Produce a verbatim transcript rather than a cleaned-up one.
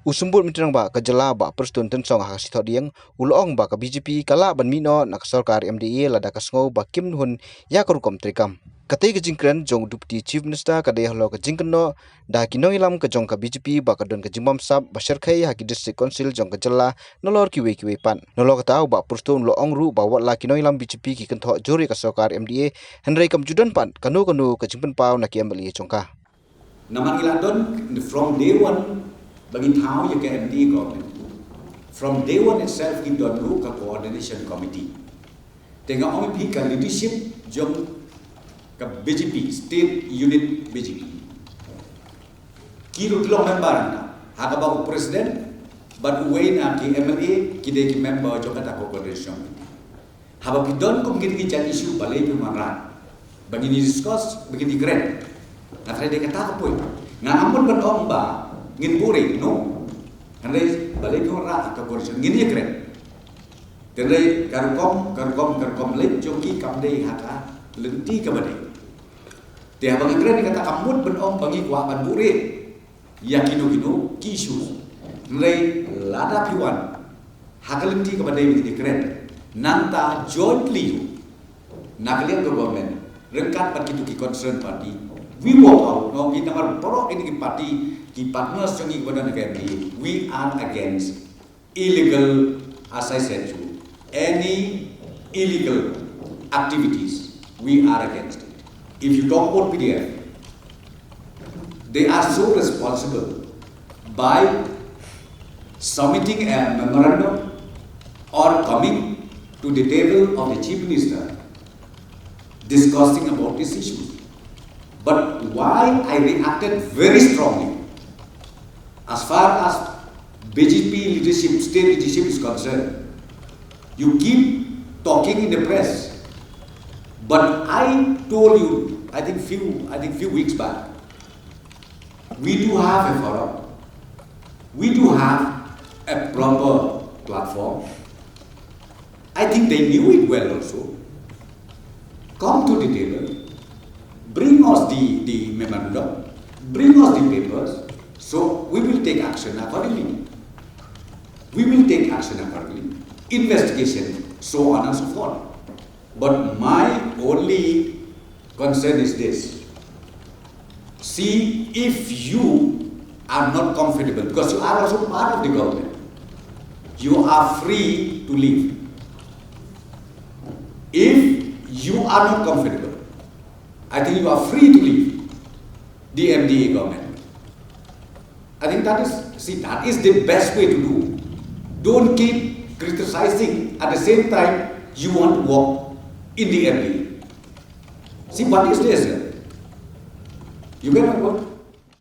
U Symbud Myntri Rangbah ka jylla Bah Prestone Tynsong ha ka sngi Thohdieng u la ong ba ka B J P ka lah ban mih noh na ka sorkar M D A lada ka sngew ba kim hun ïa ka rukom treikam. Katei ka jingkren jong u Deputy Chief Minister ka dei halor ka jingkynnoh da ki nongïalam ka jong ka B J P ba ka don ka jingbamsap ba shyrkhei ha ki District Council jong ka jylla nalor kiwei kiwei pat. Nalor kata u Bah Prestone u la ong ruh ba watla ki nongïalam B J P ki kynthoh jur ïa ka sorkar M D A, hynrei kam ju don pat kano kano ka jingpynpaw na ki M L A jong ka. Namar ngi la don from day one ba ngi thaw ïa ka M D A government. From day one itself ngi don ruh ka coordination committee. Te nga ong ïa phi ka leadership jong ka B J P State Unit B J P, ki ruh ki long member na ha kaba u president bad uwei na ki M L A ki dei ki member jong kata ka coordination committee. Haba phi don kum kine ki jait issue balei phi wanrah ba ngin discuss, ba ngin kren? Nga tharai dei kata ka point. Nga ngam mut ban ong ba ngin buhrieh, no. Hynrei balei phi wanrah ka coordination, ngin ïakren. Te hynrei ka rukom, ka rukom, ka rukom leit jong ki kam dei ha ka lynti kaba dei. Te haba nga kren ïa kata kam mut ban ong ba ngi kwah ban buhrieh ïa kino kino ki issues. Hynrei lada phi wan ha ka lynti kaba dei, ngin ïakren. Nangta jointly na ka liang ka government ryngkat bad kito ki concerned party, we walk out, no, ngi namar baroh kine ki party, ki partners jong ngi kiba don ha ka M D A, we are against illegal, as I said to you, any illegal activities, we are against it. If you talk about P D F, they are so responsible by submitting a memorandum or coming to the table of the Chief Minister discussing about these issues. But why I reacted very strongly, as far as B J P leadership, state leadership is concerned, you keep talking in the press. But I told you, I think few, I think few weeks back, we do have a forum. We do have a proper platform. I think they knew it well also. Come to the table, bring us the, the memorandum, bring us the papers, so we will take action accordingly. We will take action accordingly. Investigation, so on and so forth. But my only concern is this. See, if you are not comfortable, because you are also part of the government, you are free to leave. If you are not comfortable, I think you are free to leave the M D A government. I think that is, see, that is the best way to do. Don't keep criticizing, at the same time you want to work in the M D A. See, what is this? You get my point?